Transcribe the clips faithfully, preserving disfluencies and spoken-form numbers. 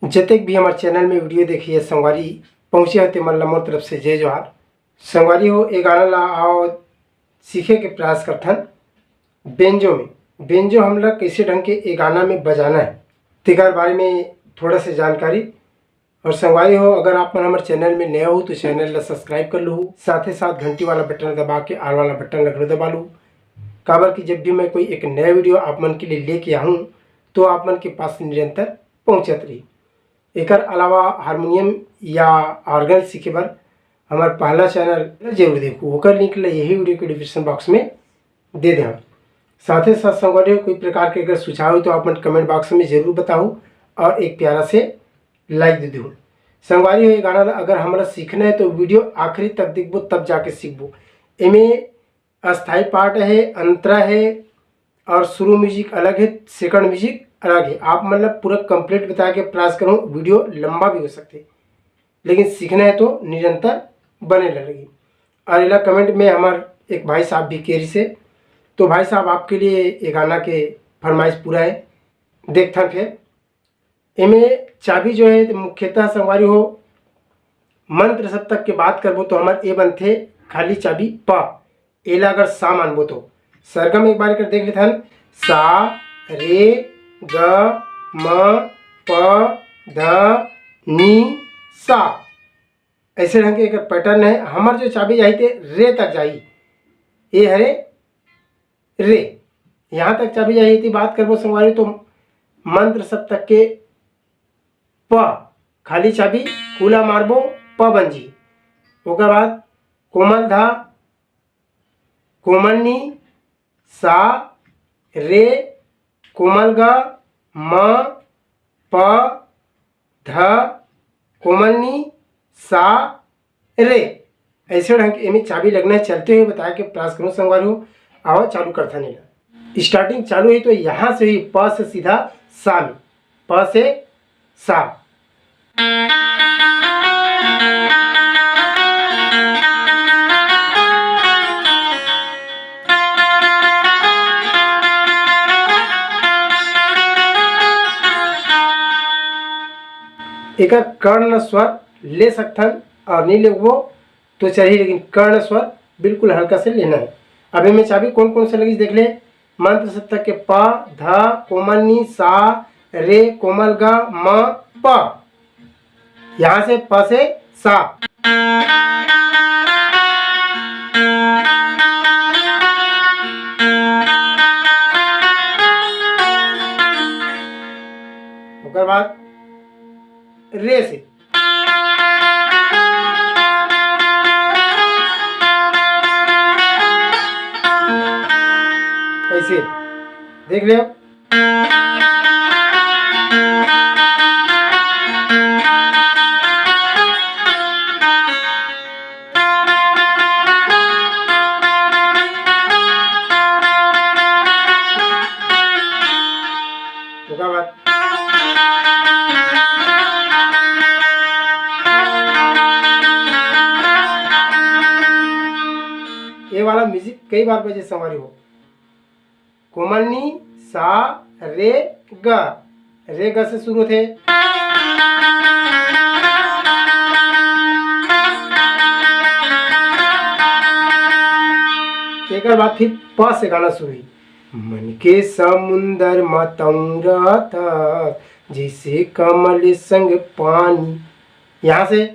जतेक भी हमर चैनल में वीडियो देखिए संगवारी पहुँचे हे, ते मन ला मोर तरफ से जय जोहार। संगवारी हो, ए गाना ला आओ सीखे के प्रयास करथन बेंजो में। बेंजो हमला कैसे ढंग के ए गाना में बजाना है, तेकर बारे में थोड़ा से जानकारी। और संगवारी हो, अगर आप मन हमर चैनल में नया हो तो चैनल ला सब्सक्राइब कर लूहू, साथ ही साथ घंटी वाला बटन दबा के आल वाला बटन ला घलो दबा लूहू, काबर कि जब भी मैं कोई एक नया वीडियो आप मन के लिए लेके आहूँ तो आप मन के पास निरंतर पहुँचत रही। एकर अलावा हारमोनियम या ऑर्गन सीखे बर हमर पहला चैनल जरूर देखू, ओकर लिंक ला यही वीडियो के डिस्क्रिप्शन बॉक्स में दे देहूँ। साथ ही साथ संगवारी हो, कोई प्रकार के अगर सुझाव हो तो आप मन कमेंट बॉक्स में जरूर बताओ और एक प्यारा से लाइक दे दू। संगवारी हो, ये गाना ला अगर हमला सीखना है तो वीडियो आखिरी तक देखबो तब जाके सीखबो। एमे अस्थाई पार्ट है, अंतरा है और शुरू म्यूजिक अलग है, सेकंड म्यूजिक अलग है। आप मतलब पूरा कंप्लीट बता के प्रयास करूँ, वीडियो लंबा भी हो सकते, लेकिन सीखना है तो निरंतर बने रह लगी। और एला कमेंट में हमार एक भाई साहब भी केरी से, तो भाई साहब आपके लिए ये गाना के फरमाइश पूरा है। देखथन फिर एमे चाबी जो है मुख्यतः संगवारी हो, मंत्र सप्तक के बात करबो तो हमर ए बनथे खाली चाबी प। एला अगर सा मानबो तो सरगम एक बार कर देख लेथन, सा, रे, ग, म, प, ध, नी, सा। ऐसे ढंग के एकर पैटर्न है। हमर जो चाबी जाही ते रे तक जाही, ए हरे रे। यहाँ तक चाबी जाही। यदि बात करबो संगवारी तो मंत्र सप्तक के प, खाली चाबी कुला मारबो, प बन जी। ओकर बाद कोमल धा, कोमल नी, सा, रे, कोमल ग, म, प, ध, कोमल नी, सा, रे। ऐसे ढंग के एमे चाबी लगना है। चलते हुए बताए के प्रयास करूँ संगवारी हो। आवा चालू करथन एला। स्टार्टिंग चालू है तो यहाँ से ही प से सीधा सा में, प से सा। एकर कर्ण स्वर ले सकथन और नहीं लेबो तो चलही, लेकिन कर्ण स्वर बिल्कुल हल्का से लेना है। अब एमे चाबी कौन कौन से लगी देख ले, मंत्र सप्तक के प, ध, कोमल नी, सा, रे, कोमल ग, म, प। यहाँ से प से सा। ओकर बाद रे से। ऐसे देख ले। ओकर बाद ये वाला म्यूजिक कई बार बजे संगवारी हो। कोमल नी, सा, रे, ग। रे ग से शुरू होथे। एकर बाद फिर प से गाना शुरू हुई। मन के समुंदर म तौरत, जैसे कमल संग पानी। यहाँ से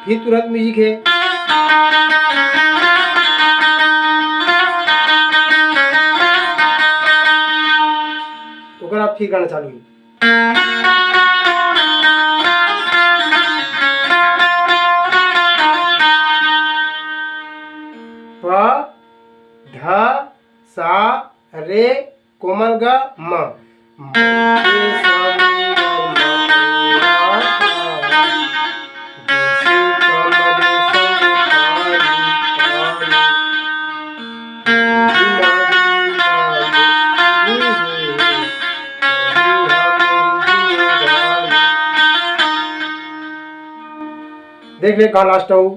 फिर तुरंत म्यूजिक है, ओकर बाद फिर गाना चालू है। प, ध, सा, रे, कोमल ग, म। देख ले कहाँ लास्ट आऊ।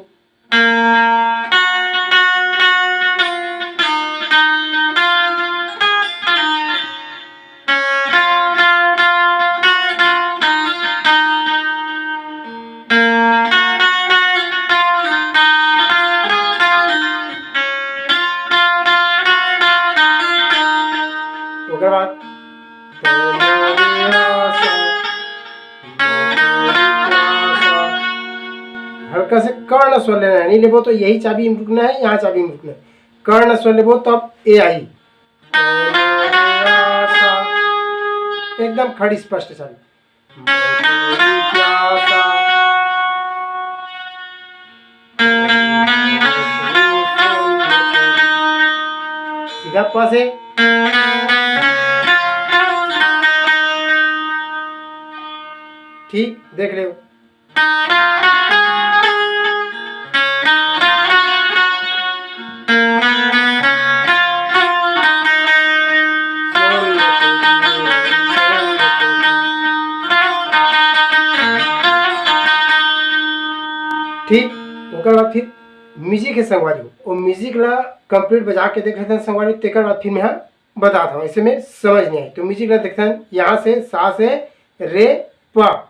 हल्का से कर्ण स्वर लेना है, नहीं लेबो तो यही चाबी में रुकना है, यहाँ चाबी में रुकना है। कर्ण स्वर लेबो तब ए आई, एकदम खड़ी स्पष्ट चाबी। सीधा प से। ठीक, देख ले। ठीक, ओकर बाद फिर म्यूजिक है संगवारी हो, वो म्यूजिक ला कंप्लीट बजा के देख लेते हैं संगवारी, तेकर बाद फिर मैं बतात हूँ, ऐसे में समझ नहीं आए। तो म्यूजिक ला देखते हैं, यहाँ से सा से रे प।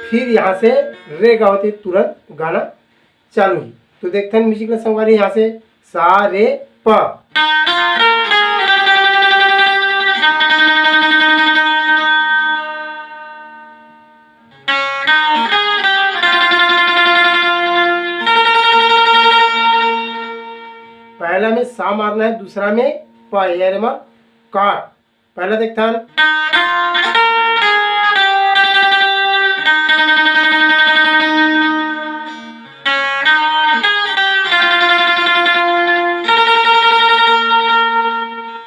फिर यहाँ से रे गा होते तुरंत गाना चालू ही। तो देखते हैं म्यूजिक ला संगवारी, यहाँ से सा रे प। पहला में सा मारना है, दूसरा में प, यार मार काट। पहला देखथन।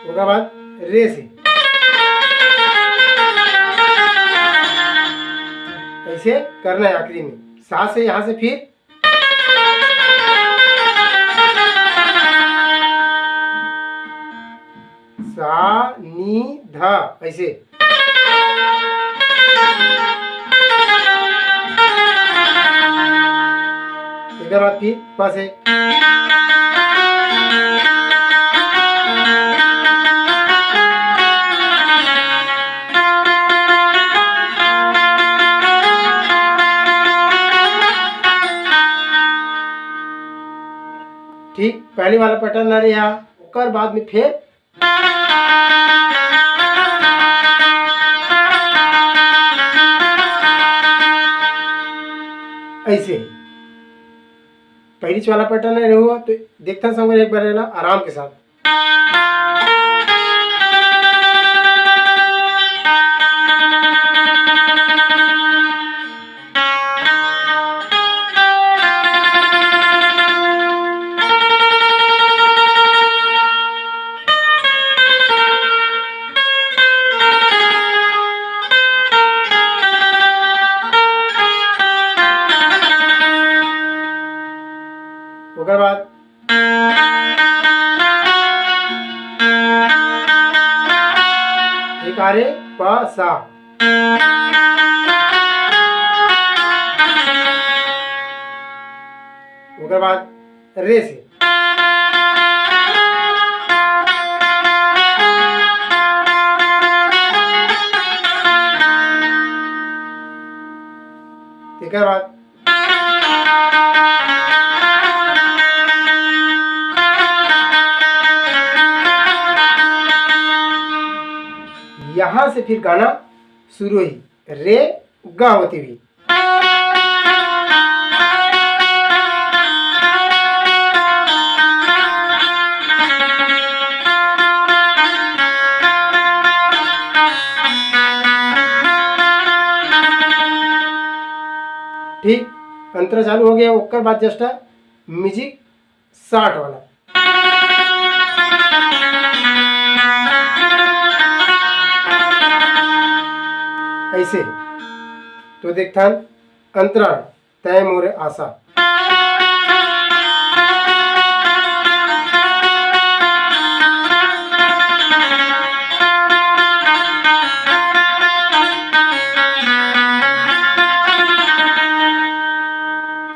ओकर बाद रे से ऐसे करना है। आखिरी में सा से, यहाँ से फिर सा नी ध, ऐसे। एकर बाद फिर प से। ठीक, पहली वाला पैटर्न आ रही है, ओकर बाद में फिर ऐसे ही पहली वाला पैटर्न है रहुआ, तो देखता संग एक बार, है ना, आराम के साथ। ओकर बाद एक आ रे प सा। ओकर बाद रे से। तेकर बाद यहाँ से फिर गाना शुरू ही, रे गा होती हुई। ठीक, अंतरा चालू हो गया, ओकर बाद जस्ट म्यूजिक साठ वाला। ऐसे तो देखथन अंतरा, तय मोर आशा।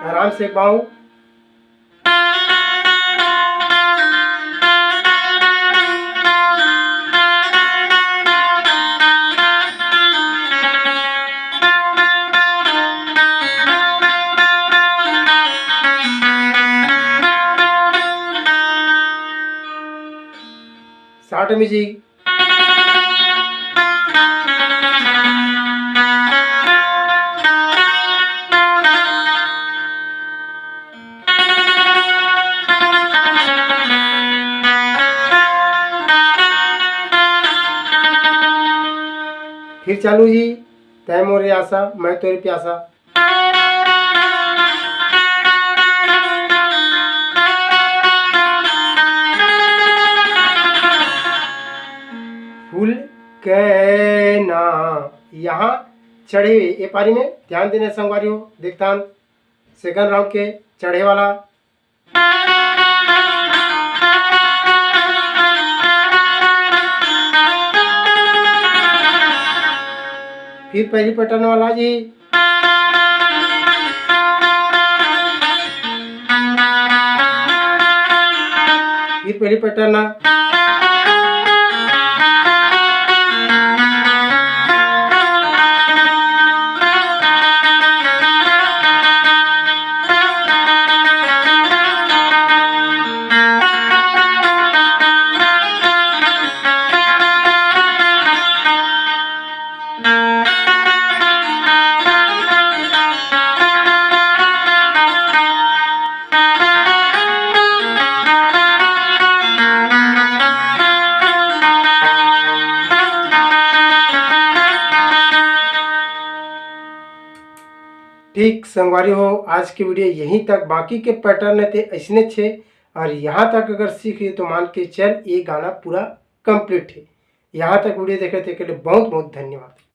आराम से एक बार। Start music। फिर चालू जी। तै मोरे आसा, मैं तोरे प्यासा। फूल के ना यहाँ चढ़े हुए, ये पारी में ध्यान देने संगवारी हो। देखतान second round के चढ़े वाला। फिर पहली pattern वाला जी। फिर पहली pattern ना। ठीक संगवारी हो, आज के video यहीं तक। बाकी के pattern ते ऐसने छे, और यहाँ तक अगर सीख लिए तो मान के चल, ये गाना पूरा complete है। यहाँ तक video देखे तेके लिए बहुत बहुत धन्यवाद।